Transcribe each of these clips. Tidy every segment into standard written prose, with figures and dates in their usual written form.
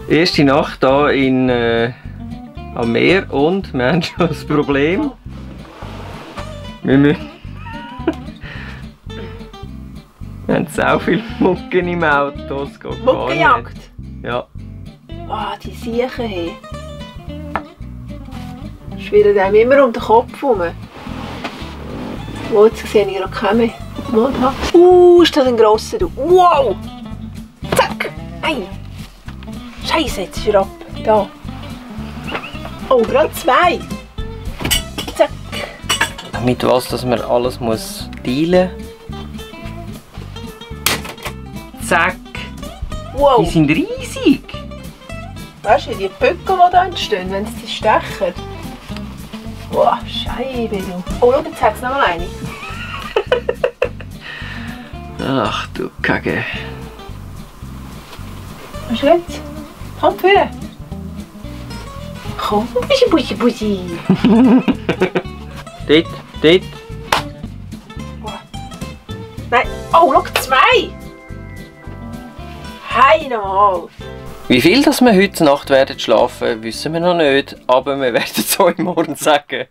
Erste Nacht hier am Meer und wir haben schon das Problem. Wir haben so viele Mucken im Auto. Muckenjagd? Ja. Ah, die Siechen hier. Schwirren einem immer um den Kopf herum. Oh, jetzt sehe ich gerade keinen mehr. Ist das ein grosser, du. Wow! Zack! Ein! Scheiße, jetzt ist er ab. Da. Oh, gerade 2. Zack! Mit was, dass man alles muss dealen. Zack! Wow! Die sind riesig! Weißt du, die Böcke, die da entstehen, wenn sie stechen? Wow, Scheibe, du. Oh, schau, jetzt hat es noch mal eine. Ach du Kacke. Was ist jetzt? Komm, führen. Komm, Bussi, Bussi, Bussi. Dort. Nein, oh, schau, 2. Hey, nochmal. Wie viel das wir heute Nacht werden schlafen, wissen wir noch nicht, aber wir werden es euch morgen sagen.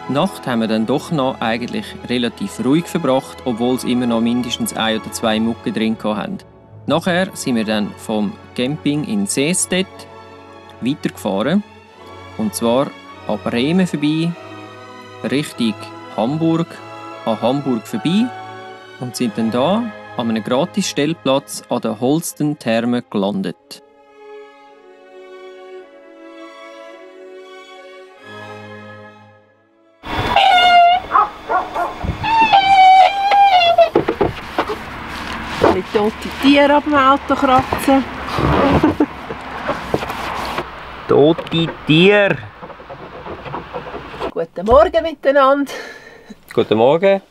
Die Nacht haben wir dann doch noch eigentlich relativ ruhig verbracht, obwohl es immer noch mindestens 1 oder 2 Mucke drin hatten. Nachher sind wir dann vom Camping in Seestedt weitergefahren. Und zwar an Bremen vorbei, Richtung Hamburg, an Hamburg vorbei und sind dann da an einem Gratis-Stellplatz an der Holsten-Therme gelandet. Die tote Tiere ab dem Auto kratzen. Tote Tiere! Guten Morgen miteinander. Guten Morgen.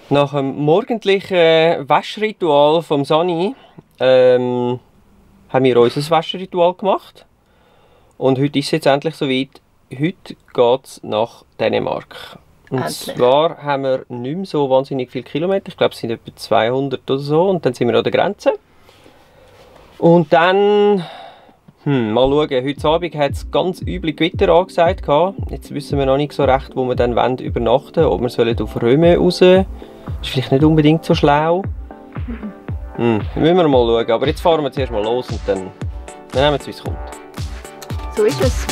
Nach dem morgendlichen Waschritual vom Sani haben wir unser Waschritual gemacht. Und heute ist es jetzt endlich soweit. Heute geht es nach Dänemark. Und Endlich. zwar haben wir nicht mehr so wahnsinnig viele Kilometer. Ich glaube, es sind etwa 200 oder so. Und dann sind wir an der Grenze. Und dann... mal schauen. Heute Abend hat es ganz üble Gewitter angesagt. Jetzt wissen wir noch nicht so recht, wo wir dann übernachten wollen. Ob wir sollen auf Röme raus. Das ist vielleicht nicht unbedingt so schlau. Müssen wir mal schauen. Aber jetzt fahren wir zuerst mal los und dann nehmen wir es, wie es kommt. So ist es.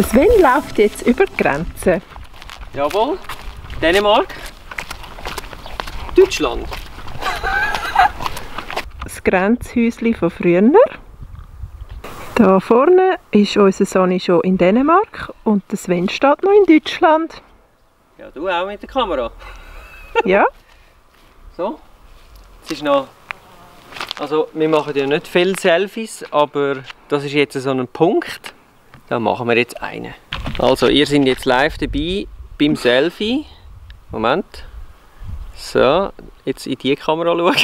Sven läuft jetzt über die Grenze. Jawohl. Dänemark. Deutschland. Das Grenzhäuschen von früher. Da vorne ist unser Sonny schon in Dänemark und der Sven steht noch in Deutschland. Ja, du auch mit der Kamera. Ja. So. Es ist noch... Also, wir machen ja nicht viele Selfies, aber das ist jetzt so ein Punkt. Da machen wir jetzt einen. Also, ihr seid jetzt live dabei beim Selfie. Moment. So, jetzt in die Kamera schauen.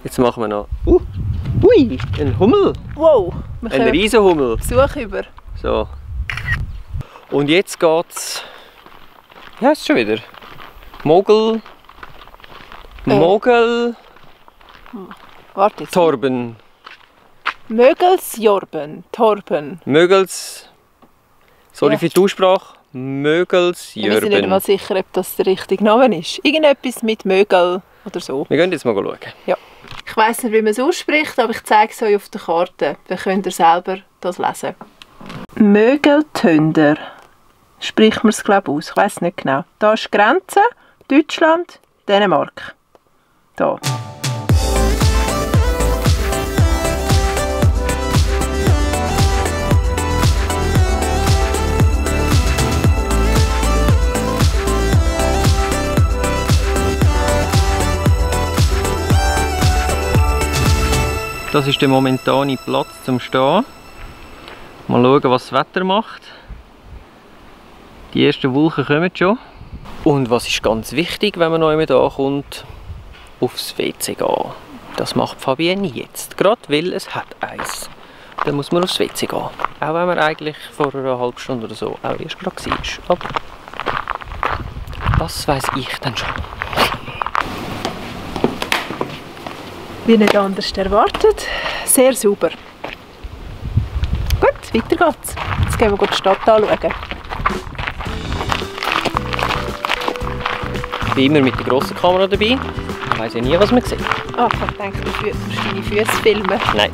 Jetzt machen wir noch... Ui, ein Hummel. Wow. Ein Riesenhummel. Besuch über. So. Und jetzt geht's... Wie heisst es schon wieder? Mogel... Mogel... Warte jetzt. Torben. Mögelsjorben. Torben. Mögels... Sorry Ja. für die Aussprache. Wir sind nicht Mögelsjörben. mal sicher, ob das der richtige Name ist. Irgendetwas mit Mögel oder so. Wir gehen jetzt mal schauen. Ja. Ich weiss nicht, wie man es ausspricht, aber ich zeige es euch auf der Karte. Dann könnt ihr selber das lesen. Mögeltönder. Spricht man es, glaube ich, aus. Ich weiss nicht genau. Da ist die Grenze. Deutschland, Dänemark. Da. Das ist der momentane Platz zum Stehen. Mal schauen, was das Wetter macht. Die ersten Wolken kommen schon. Und was ist ganz wichtig, wenn man neu mit ankommt? Aufs WC gehen. Das macht Fabienne jetzt gerade, weil es hat eins. Dann muss man aufs WC gehen. Auch wenn man eigentlich vor einer halben Stunde oder so auch erst gerade war. Aber das weiss ich dann schon. Wie nicht anders erwartet. Sehr sauber. Gut, weiter geht's. Jetzt gehen wir die Stadt anschauen. Wie immer mit der grossen Kamera dabei. Ich weiss ja nie, was man sieht. Ah, ich denke, du musst deine Füße filmen. Nein.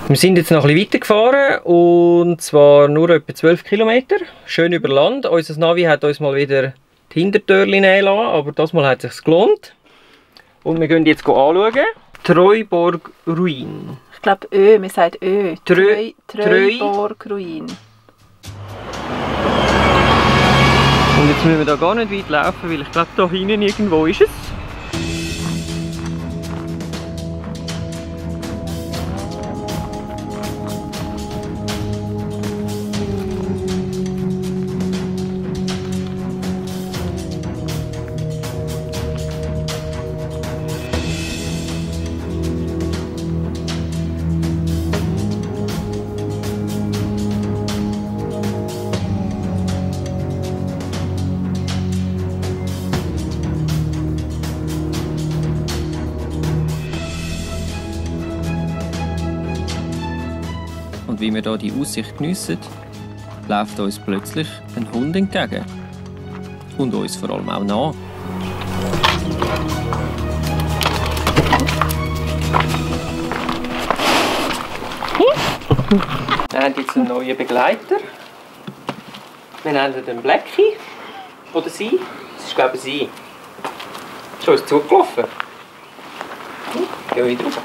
Wir sind jetzt noch ein bisschen weitergefahren, und zwar nur etwa 12 Kilometer, schön über Land. Unser Navi hat uns mal wieder die Hintertürchen nehmen lassen, aber das Mal hat es sich gelohnt. Und wir gehen jetzt anschauen. Treuborg Ruin. Ich glaube man sagt Treuborg Ruin. Und jetzt müssen wir da gar nicht weit laufen, weil ich glaube, da hinten irgendwo ist es. Und wie wir hier die Aussicht geniessen, läuft uns plötzlich ein Hund entgegen. Und uns vor allem auch nach. Wir haben jetzt einen neuen Begleiter. Wir nennen den Blackie. Oder sie. Das ist, glaube ich, sie. Ist uns zugelaufen. Gehen wir wieder rauf.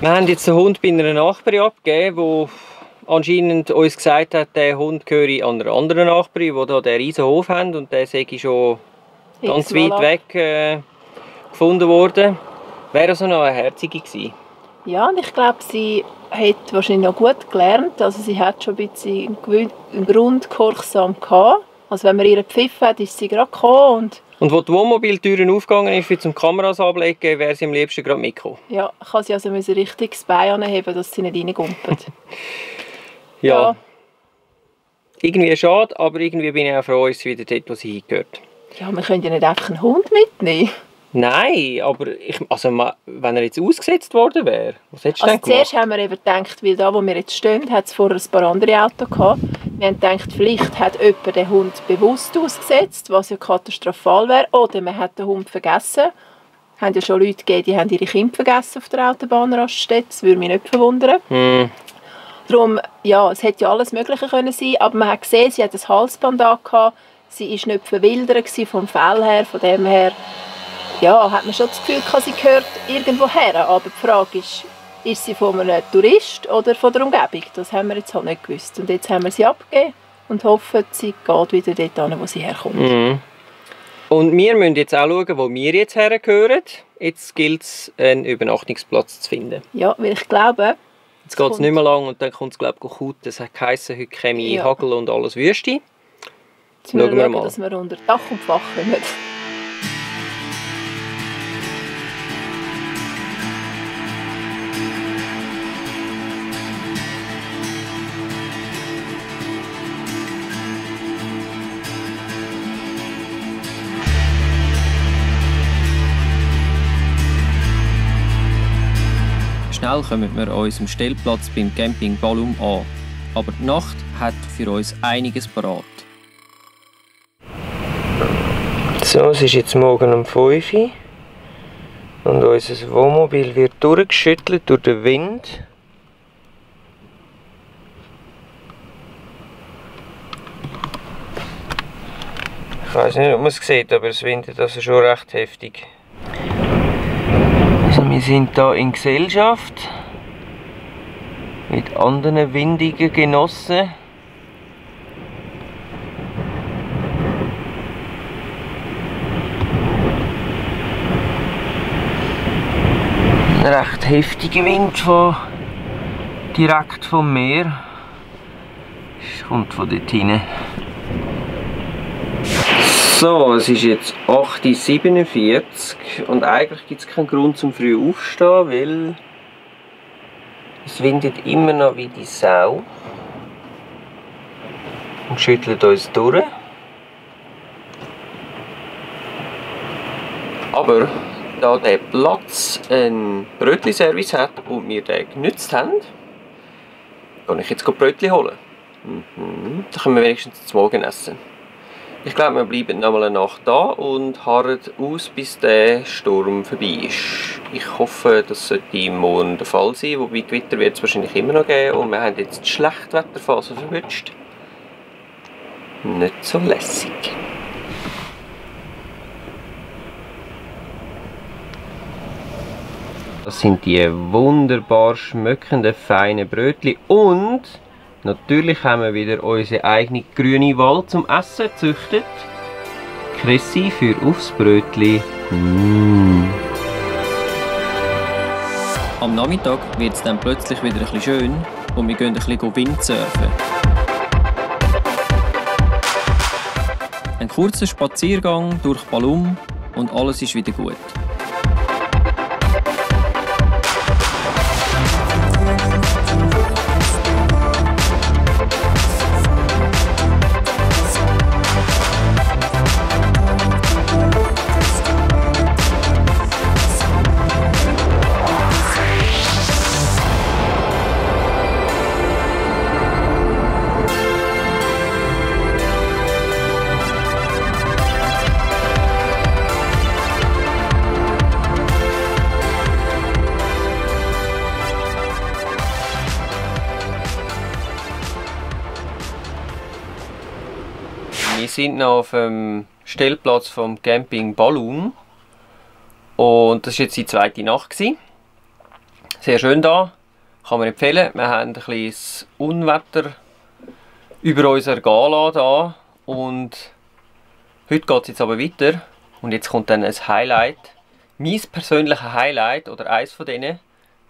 Wir haben jetzt den Hund bei einer Nachbarin abgegeben, die anscheinend uns gesagt hat, der Hund gehöre an einer anderen Nachbarin, die hier den riesen Hof haben, und der sei schon ganz weit weg gefunden worden. Wäre also noch eine herzige gewesen. Ja, und ich glaube, sie hat wahrscheinlich noch gut gelernt. Also sie hat schon ein bisschen einen Grundgehorsam gehabt. Also wenn man ihr gepfiffen hat, ist sie gerade gekommen. Und wo die Wohnmobiltüren aufgegangen ist, zum Kameras ablegen, wäre sie am liebsten gerade mitgekommen. Ja, ich kann sie also richtig das Bein anheben, dass sie nicht reingumpen. Ja. Irgendwie schade, aber irgendwie bin ich auch froh, dass sie wieder dort, wo sie hingehört. Ja, wir können ja nicht einfach einen Hund mitnehmen. Nein, aber wenn er jetzt ausgesetzt worden wäre, was hättest du denn gemacht? Zuerst haben wir eben gedacht, weil da, wo wir jetzt stehen, hat es vorher ein paar andere Autos gehabt. Wir haben gedacht, vielleicht hat jemand den Hund bewusst ausgesetzt, was ja katastrophal wäre. Oder man hat den Hund vergessen. Es haben ja schon Leute gegeben, die haben ihre Kinder vergessen auf der Autobahnraststätte. Das würde mich nicht verwundern. Darum, ja, es hätte ja alles Mögliche können sein, aber man hat gesehen, sie hat ein Halsband angehabt, sie war nicht verwildert vom Fell her, von dem her, ja, hat man schon das Gefühl, sie gehört irgendwo her. Aber die Frage ist sie von einem Tourist oder von der Umgebung? Das haben wir jetzt auch nicht gewusst. Und jetzt haben wir sie abgegeben und hoffen, sie geht wieder dort hin, wo sie herkommt. Mhm. Und wir müssen jetzt auch schauen, wo wir jetzt hergehören. Jetzt gilt es, einen Übernachtungsplatz zu finden. Ja, weil ich glaube... Jetzt geht es nicht mehr lang und dann kommt es, glaube ich, gut. Es hat geheißen, heute käme Hagel und alles Wüste. Jetzt schauen wir mal, dass wir unter Dach und Fach kommen. Schnell kommen wir an unserem Stellplatz beim Camping Balum an. Aber die Nacht hat für uns einiges parat. So, es ist jetzt morgen um 5 Uhr. Und unser Wohnmobil wird durchgeschüttelt durch den Wind. Ich weiß nicht, ob man es sieht, aber es windet also schon recht heftig. Also wir sind hier in Gesellschaft mit anderen windigen Genossen. Ein recht heftiger Wind direkt vom Meer. Es kommt von dort hinten. So, es ist jetzt 8:47 Uhr und eigentlich gibt es keinen Grund zum früh aufstehen, weil es windet immer noch wie die Sau und schüttelt uns durch. Aber da der Platz einen Brötli-Service hat und wir den genutzt haben, kann ich jetzt Brötli holen. Dann können wir wenigstens zum Morgen essen. Ich glaube, wir bleiben noch mal eine Nacht da und harren aus, bis der Sturm vorbei ist. Ich hoffe, das sollte morgen der Fall sein, wobei Gewitter wird es wahrscheinlich immer noch geben und wir haben jetzt die Schlechtwetterphase verwünscht. Nicht so lässig. Das sind die wunderbar schmeckenden, feinen Brötchen und natürlich haben wir wieder unsere eigene grüne Wald zum Essen gezüchtet. Kressi für aufs Brötchen. Am Nachmittag wird es dann plötzlich wieder ein bisschen schön und wir gehen ein bisschen Windsurfen. Ein kurzer Spaziergang durch Balum und alles ist wieder gut. Wir sind noch auf dem Stellplatz vom Camping Balum und das war jetzt die zweite Nacht. Sehr schön da, kann man empfehlen. Wir haben ein kleines Unwetter über uns ergehen lassen und heute geht es jetzt aber weiter und jetzt kommt dann ein Highlight. Mein persönliches Highlight oder eines von denen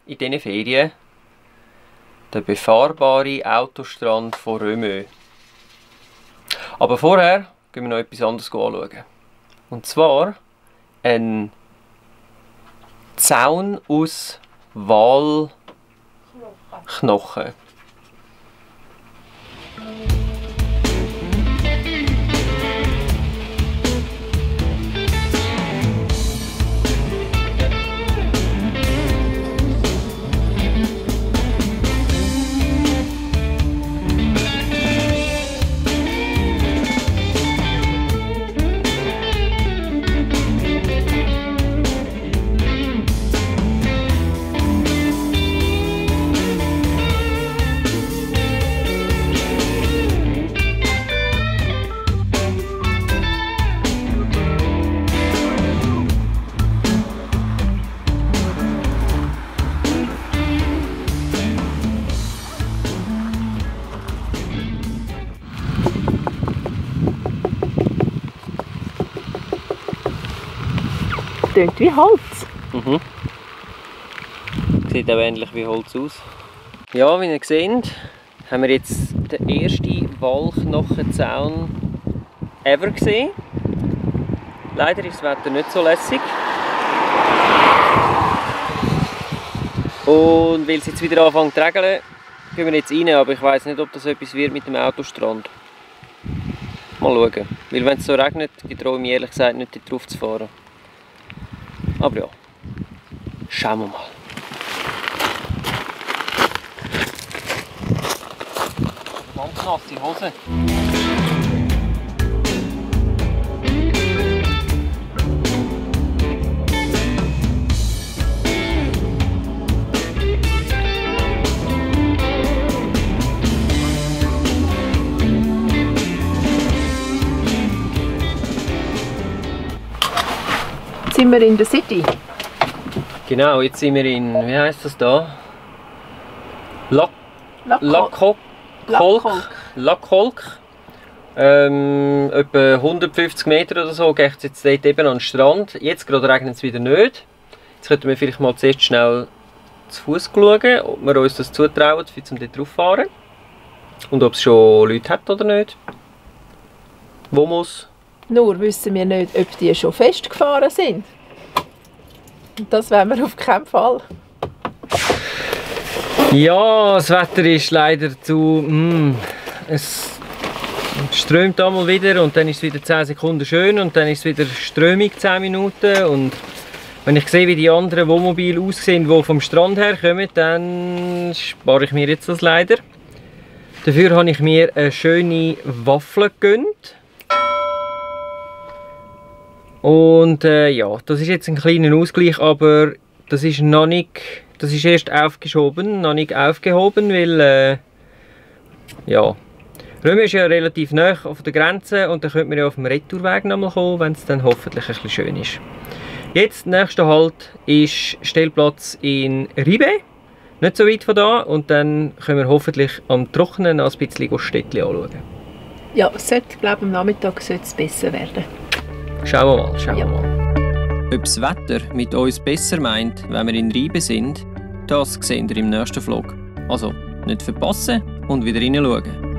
in diesen Ferien, der befahrbare Autostrand von Römö. Aber vorher gehen wir noch etwas anderes anschauen. Und zwar ein Zaun aus Walknochen. tönt wie Holz. Mhm. Sieht auch ähnlich wie Holz aus. Ja, wie ihr seht, haben wir jetzt den ersten Walknochenzaun ever gesehen. Leider ist das Wetter nicht so lässig. Und weil es jetzt wieder anfängt zu regnen, gehen wir jetzt rein, aber ich weiß nicht, ob das etwas wird mit dem Autostrand. Mal schauen. Weil wenn es so regnet, traue ich mich ehrlich gesagt nicht drauf zu fahren. Aber ja, schauen wir mal. Ganz nasse Hose. Sind wir in der City? Genau, jetzt sind wir in, wie heisst das da? Lackholk. Etwa 150 Meter oder so geht es jetzt dort eben an den Strand. Jetzt gerade regnet es wieder nicht. Jetzt könnten wir vielleicht mal zuerst schnell zu Fuß schauen, ob wir uns das zutrauen, um dort drauf zu fahren. Und ob es schon Leute hat oder nicht. Wo muss? Nur wissen wir nicht, ob die schon festgefahren sind. Und das wollen wir auf keinen Fall. Ja, das Wetter ist leider zu... es strömt einmal wieder und dann ist es wieder 10 Sekunden schön und dann ist es wieder strömig 10 Minuten. Und wenn ich sehe, wie die anderen Wohnmobile aussehen, die vom Strand her kommen, dann spare ich mir jetzt das leider. Dafür habe ich mir eine schöne Waffel gegönnt. Und ja, das ist jetzt ein kleiner Ausgleich, aber das ist noch nicht, das ist erst aufgeschoben, noch nicht aufgehoben, weil ja, Römer ist ja relativ nah auf der Grenze und dann könnte man ja auf dem Retourweg nochmal kommen, wenn es dann hoffentlich ein bisschen schön ist. Jetzt, nächster Halt ist Stellplatz in Ribe, nicht so weit von da, und dann können wir hoffentlich am Trockenen noch ein bisschen Städtchen anschauen. Ja, es sollte, glaube ich, am Nachmittag sollte es besser werden. Schauen wir mal, schauen wir mal. Ob das Wetter mit uns besser meint, wenn wir in Ribe sind, das seht ihr im nächsten Vlog. Also, nicht verpassen und wieder reinschauen.